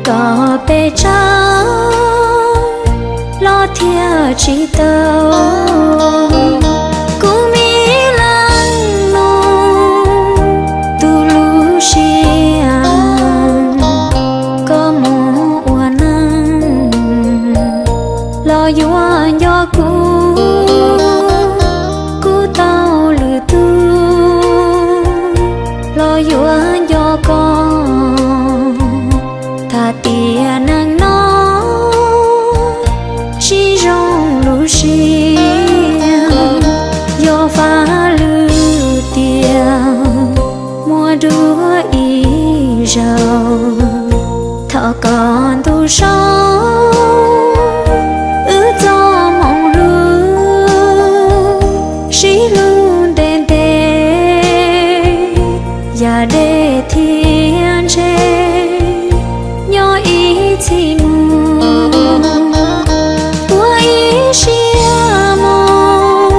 Koj pes tsawg los thiaj tsis tau kuv me leej nus. Tus lub siab koj mus ua neej los yuav nco kuv, kuv tau lwm tus los yuav nco koj. Tham tias neeg no sib zoo lub siab, yog faj lwm tiam muaj dua ib zaug. Thov koj ntuj saub wb txoj hmoov hlub, sib hlub ntev ntev yam dej thiab ntses. Nyob ib txhis mus, ua ib siab mos,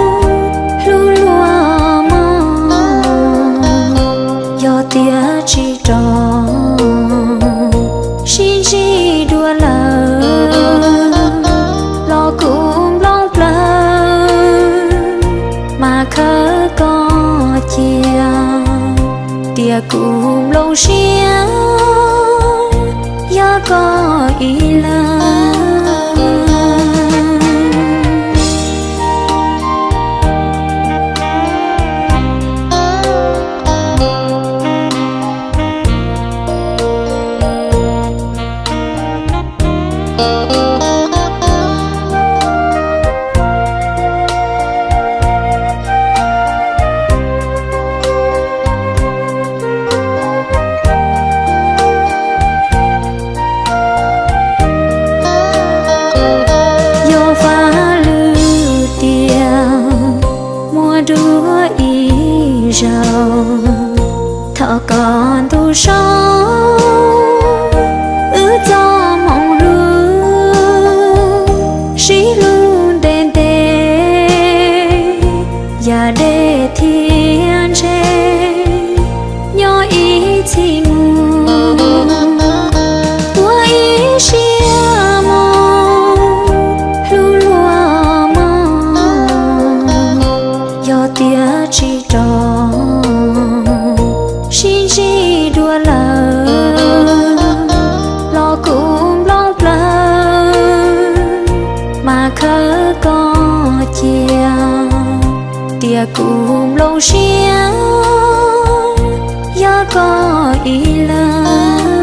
hlub luag mog. Yog tias tsis rov sib ntsib dua lawm los kuv nplooj plawv mas khawb koj cia. Tias kuv nplooj siab yog koj ib leeg. Yog faj lwm tiam muaj dua ib zaug. Thov koj ntuj saub wb txoj hmoov hlub, sib hlub ntev ntev yam dej thiab ntses. Nyob ib txhis mus, ua ib siab mos, hlub luag mog. Yog tias tsis rov sib ntsib dua lawm los kuv nplooj plawv mas khawb koj cia. Tias kuv nplooj siab yog koj ib leeg.